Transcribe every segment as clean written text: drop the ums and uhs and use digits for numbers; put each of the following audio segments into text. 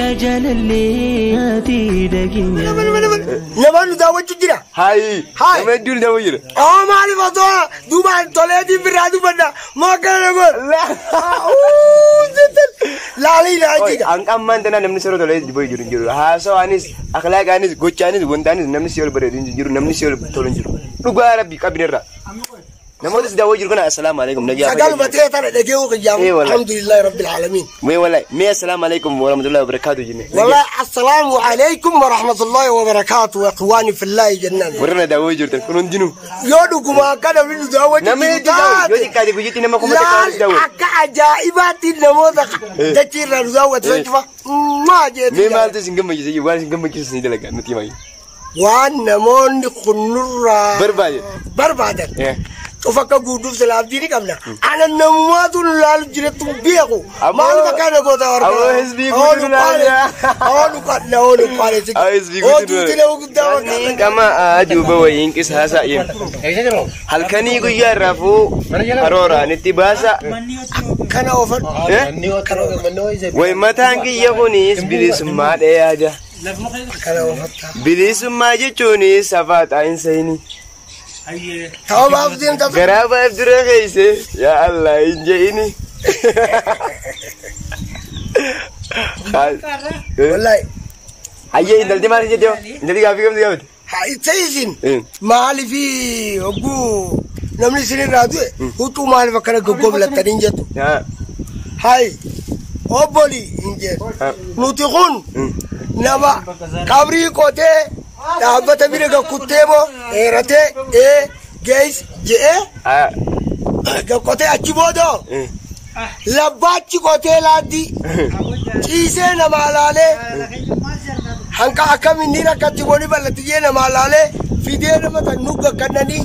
Yaa jaalallee ati dhageenya. Nama nu daawwachuu jira. Hayi. Hayi. Nama hedduun daawwa jira. Oo, maaliif osoo duubaan toleetiin birraa dubbadha. Moo akkana godh. Laalii ilaalchita. Hanqammaan tanaa namni sirra tolee jiru jiru hin jiru. Haasawaanis, akhlaaqaanis, gochaanis, wantaanis namni si ol bareedu hin jiru, namni si ol tolu hin jiru. Dhugaa Rabbi qabinirra. Namoota si daawwa jiru kana assalaamu alaikum nagaa. Sagal matee tana dhagee'uu Eh, qiyyamu. wallahi. Alhamdulillahi rabbil aalamiin. Mee wallahi, mee assalaamu alaikum warahmatullahi wabarakatuh jenne. Wallahi assalaamu alaikum warahmatullahi wabarakatuh ikhwaani fillahi jennaan. Warra na daawwa jirtan kun hundinuu. Yoo dhuguma akka namni nu daawwachuu Nama jiru hedduu daawwa. Yoo taate. xiqqaate guyyaatti nama 1000 Laal daawwa. akka ajaa'ibaatti namoota dachii irraa nu daawwatu jechuudha. Maa Mee jeetii. maaltu isin gammachiisa? Waan isin gammachiisu ni dalagaa nuti himaa. Waan namoonni kunnurraa Barbaade. barbaadan. Cufa akka guutuuf silaa abdii ni qabna. Ana namumaatu nu laalu jirettu beeku. Maaliif akkana goota warra? Ammoo hizbii guutuu nu laalu. Oolu qadna oolu qaale. Hizbii guutuu nu Oolu nama guddaa Inni qama duuba wayiin qisaasa. Halkanii guyyaa irraa fuu karooraan itti baasa. Kana oofan. Way mataan kiyya kunis bilisummaa yaada. Kana oofatta. Bilisummaa jechuunis safaa xaa'insa inni. Ta'uu baaf deemta. Garaa baaf dura keeyse yaa Allah hin je'ini. Wallahi. Hayyee, intalti maal jette? Intalti gaaffii kamtu gaafate? Haa itti isin maaliif hogguu namni isinirraa du'e huccuu maaliif akkana goggoblattanii hin jettu. Hai obboli hin jedhu. Nuti kun nama qabrii qotee dhaabbata bira gakkuttee moo dheeratee ee gees je'ee gakkotee achi booda labbaachi qotee laaddii ciisee namaa laalee hanqa akkam inni rakkatti wani bal'atti jee namaa laalee fidee nama tan nu gakkannanii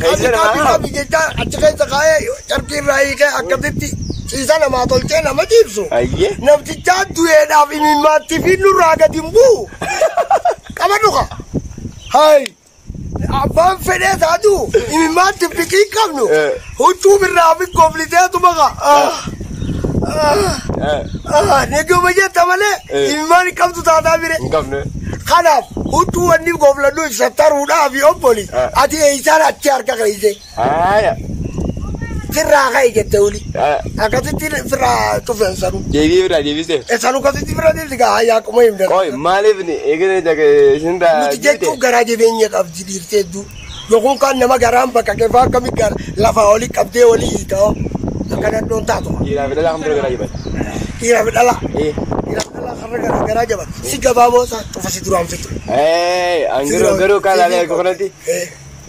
Keessa qabi qabi namaa? Qabi jecha achi keessa kaa'ee carqii irraa hiikee akkasitti ciisa namaa tolchee nama ciibsu. Ayyee. Namtichaa du'eedhaaf imimmaatti fi nurraa gadi hin bu'u. Qabadhu ka. Hai. Abbaan fedhee taatu imimmaatti fiqii hin qabnu. Huccuu birraa fi koofliteetu baqa. Neguma jetta malee imimmaan hin qabdu taataa bire. Hin qabne. Kanaaf huccuu wanni koofladhu sattaruudhaa fi obboli. Ati eeysaan achi harka keeyse. Haaya. Firraa ka'e jette oli. Akkasitti firraa cufeen sanuu. Deebii biraa deebisee. Sanuu akkasitti firraa deebisi gaa hayyaa akkuma himdan. Qoy, maaliif eegale isin Nuti jechuun garaa jabeenya qabdi dhiirtee hedduu. Yookuun kan nama garaan bakka keefaa akkamii gara lafaa olii qabdee olii hiikaa akka nadhoon taatu. Dhiiraa fi dhalaa kamtu garaa jabata? Dhiiraa fi dhalaa. Dhiiraa fi dhalaa karra gara garaa jabata. Si gabaaboo isaa cufa si duraan fixu. Garuu garuu kaalaalee akka kanatti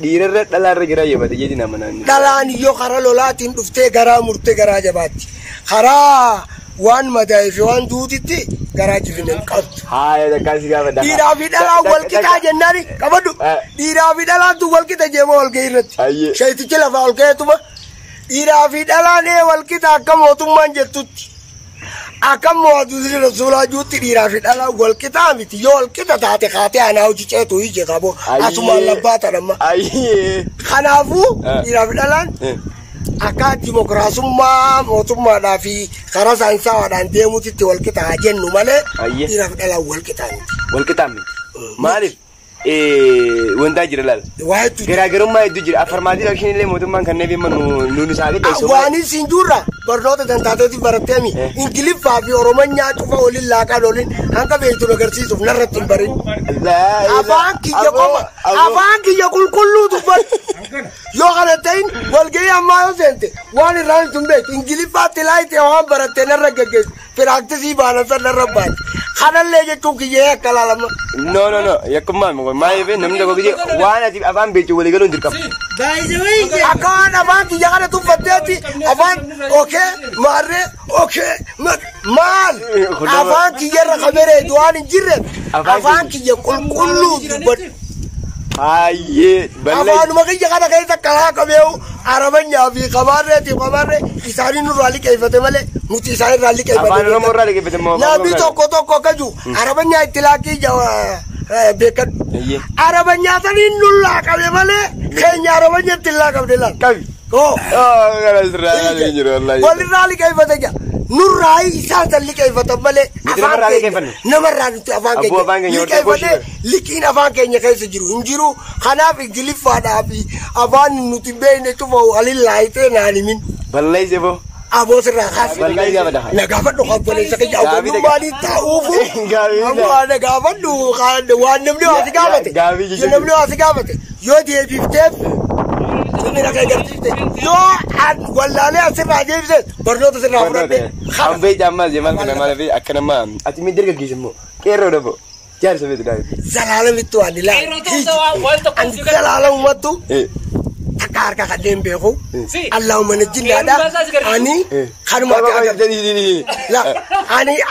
dhiirarra dhalaarra garaa jabata jedhi nama naannoo. Dhalaan yoo karaa lolaatiin dhuftee garaa murtee garaa jabaatti. Karaa waan madaa'ee fi waan duutitti garaa jibina hin qabdu. Haaya, takkaan si gaafadha. Dhiiraa fi dhalaan wal qixaa jennaani qabadhu. Dhiiraa fi dhalaan tun wal qixa jeema wal ga'ii irratti. Sheetichi lafaa ol ka'eetuma. Dhiiraa fi dhalaan ee wal qixa akka mootummaan jettutti. Akka mootummaan rasuulaa juutti dhiiraa fi dhalaan wal qixaa miti. Yoo wal qixa taate kaatee anaa hojii ceetu hiije qabo. Asumaan labbaa tanamma. Kanaafuu dhiiraa fi dhalaan akka dimokiraasummaa mootummaadhaa fi karaa saayinsawaadhaan deemutitti wal qixaa jennu malee dhiiraa fi dhalaan wal qixaa miti. Wal qixaa miti. Maaliif? Wantaa jira laala. Waa hedduu. Garaagarummaa hedduu jira. Affirmative action illee mootummaan kanneen dhimma nuun isaa qixxeessu. Waan isin jirra barnoota tantaateetiif baratteemi. Ingiliffaa fi Oromonyaa cufa waliin laaqaan waliin hanga beektu agarsiisuuf narratti hin barin. Afaan kiyya qofa afaan kiyya qulqulluu dubbadhu. Yoo kana ta'in walgahii ammaa yoo seente waan irraa hin beektu Ingiliffaatti laayitee waan barattee narra geggeessu practice baanan san narra baate. Kanallee jechuun kiyyee akka laalama. No, no, no, yakkummaa maaliif namni tokko biyya waan ati afaan beektu walii galuun dirqama. Akka waan afaan kiyya kana tuffatteetti afaan okee maarree okee maal afaan kiyyarra kamereetu waan hin jirre afaan kiyya qulqulluu dubbadhu. Hayyee bal'ee. Afaanuma kiyya kana keessa karaa qabeewu arabanyaa fi qabaarreetiif qabaarree isaanii nurraa liqeeffate malee nuti isaanirraa liqeeffate. Afaan Oromoo irraa liqeeffate moo afaan Namni Oromoo? Tokko tokko akka jiru arabanyaa itti laakkii beekadhu. Arabanyaa saniin nu laaqabe malee keenya arabanya itti laaqabne laal. Qabi. Oo. Kana sirraa hin jiru wallaahi. Walirraa liqeeffate jira. Nurraa isaan san liqeeffatan malee. Nuti namarraa liqeeffanne. Namarraa nuti afaan Abboo afaan keenya warra liqeeffatee liqiin afaan keenya keessa jiru hin jiru. Kanaaf Ingiliffaadhaa fi afaan nuti hin beekne cufa waliin laayitee naan himin. Balleessee boo. Aboo sirraa kaasi. Bal'aa gaafadha. Na gaafadhu obboleessa keenya Gaafii obbolummaanii taa'uufu. Gaafii Ammoo na gaafadhu waan namni waa si gaafate. Gaafii jechuun- Yoo namni waa si gaafate yoo deebifteef cimina kee agarsiifte yoo an wallaalee asirraa deebise barnoota sirraa fudhadhe. An beekta ammaas jemaal kana maal fi akka nama ati mi dargaggeessa immoo qeerroo dha boo. Jaarsa beektu daa'ima. Zalaalamitti waan ilaali. Qeerroo ta'uu waan tokko An zalaalamummattu Eh. takka harka kanneen beeku. Si. Allahumma najjinnaadha. Qeerroo isaas gargaara. Ani kanuma ati agartu. La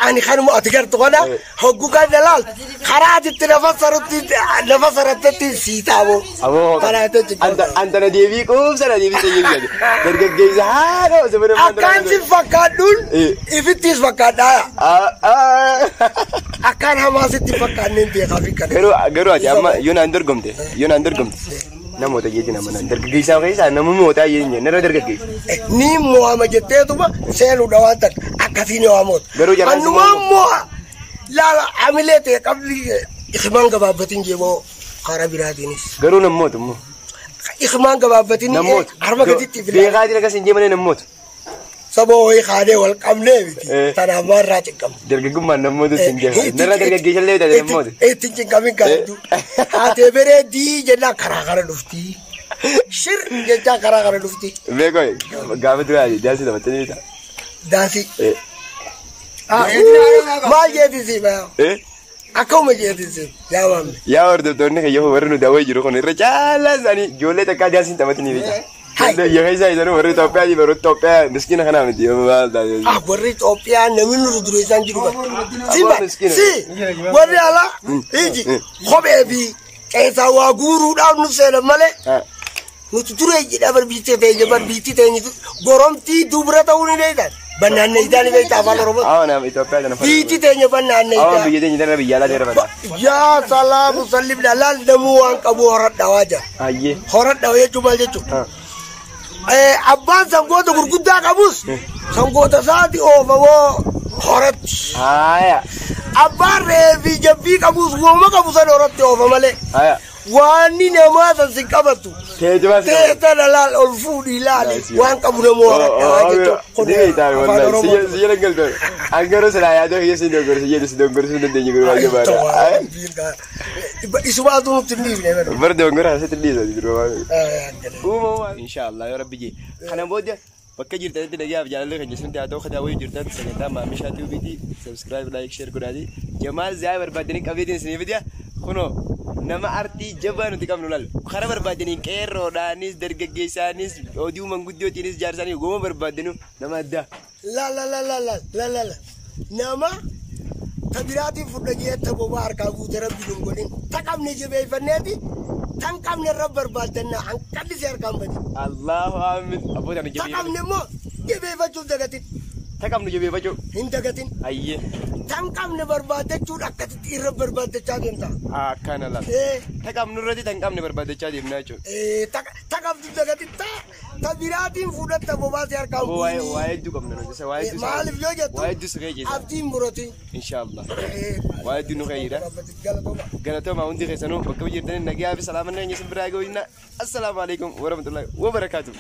ani kanuma ati gartu kana hoggu kan dalaal karaa ati itti nafa sarutti nafa sarattetti sii taabo. Aboo Karaa itti anta na deebii quubsa na deebii ta'ee jira. Dargaggeessa haadha osoo bira Akkaan si fakkaadhuun ifittis fakkaadhaa. Akkaan hamaa sitti fakkaanneen beekaa fi kana. Garuu garuu ati amma yoo naan dorgomte yoo naan dorgomte namoota jeeti nama naan dargaggeessaa keessaa nama mootaa jeeti narra dargaggeessa. Ni mo'ama jetteetuma seenuudha waan takka akkasiin waamoota. Garuu jaraan si Annumaan mo'amu. mo'a laala amilee ta'e qabli ikhmaan gabaabbatiin jeeboo karaa biraatiinis. Garuu namoota immoo. Ikhmaan gabaabbatiin Namoota. harma gaditti filaa. Beekaatiin akkas hin jeemane namoota. Saba wayii kaanee wal qabnee miti. Tanaaf maarraa cinqamne. Dargaggummaan namoota hin jeeman. Narra dargaggeessa illee taate namoota. Itti cinqamin kan Haatee bareeddii jennaan karaa kana dhufti. Shir jechaa karaa kana dhufti. Beekoo gaafa duraa daansii taphattanii beektaa? Daansii. Maal jeetisi bayaa? Akkuma jeetisi yaa maamne. Yaa hordoftoonni kiyya warri nu daawwaa jiru kun irra caalaa isaanii ijoollee takkaa daansiin taphatanii beektaa? Ijoollee keessaa isaanii warri Itoophiyaa jiru warri Itoophiyaa miskiina kanaa miti maal taate. Ah warri Itoophiyaa namni nu dura isaan jiru bara. Abbaa miskiina. Si warri alaa iji kophee fi qeessaa waa guuruudhaaf nu seenan malee. Nuti duree jedha barbiitti teenya barbiitti teenya goromtii dubra ta'uu ni beektan. Bannaanne isaan beektaa afaan Oromoo. Awwa nama Itoophiyaa kana fayyadamu. Biitti teenya bannaanne Awwa isaan. biyya teenya tana biyya alaa ta'e fayyada. Yaa salaamu sallim laal namuu waan qabu horadha waa jira. Ayyee. Horadha jechuun maal jechuudha? Abbaan sangoota gurguddaa qabus sangoota isaati oofamoo horatti. Haaya. Abbaan re'ee fi jabbii qabus wooma qabu san horatti oofa malee. Haaya. Waanni namaa san sin qabattu. Teejimaa si. Teeta laal ol fuudhii ilaali waan qabu nama horadha waa jechuudha. Kun afaan Oromoo. Si jedhan galtoon. An garuu silaa yaadoo kiyya si dogorsi jedhu si dogorsuu hin dandeenye garuu baay'ee baadha. Isumaatu nutti hin dhiifne bara. Bar dogongora asitti dhiisa jiru waan. Uumamaa. Inshaallah yoo rabbi jee. Kana booda bakka jirtanitti nagayaaf jaalallee kan jessuun haa ta'u kataa wayii jirtan sagantaa maamishaa tiiviitii subscribe like share godhaati. Jamaal Ziyaa barbaadanii qabeetiin isinii fida. Kunoo nama artii jabaa nuti qabnu laal. Karaa barbaadanii qeerroodhaanis dargaggeessaanis oduu manguddootiinis jaarsaanis goma barbaadanu nama addaa. La la la la la la la la. Nama ta biraatiin fudha jee ta bobaa harkaa guute rabbi nun godhin. Ta qabne jabeeffanneeti tan qabne irra barbaadannaa hanqalli harkaan badi. Allahu aamin. Abboota nu Ta jabeeffachuu. qabne immoo jabeeffachuuf dagatin. Ta qabnu jabeeffachuu. Hin dagatin. Ayyee. Tan qabne barbaaddachuun akkasitti irra barbaaddachaa deemta. Akkana laal. Ta qabnu irratti tan qabne barbaadachaa deemnaa jechuudha. Ta qabdu dagatin ta ta biraatiin fudhatta bobaa si harkaan Waa'ee guutii. waa'ee hedduu qabna nuti. Waa'ee hedduu. Maaliif yoo jettu Waa'ee hedduu si keessa. abdiin murati. Inshaallah. Waa'ee hedduu nu keessa. Galatoomaa. Galatooma hundi keessanuu bakka jirtanii nagayaa fi salaamanna keenya isin biraa ga'u. Assalaamu alaikum warahmatullahi wabarakaatuh.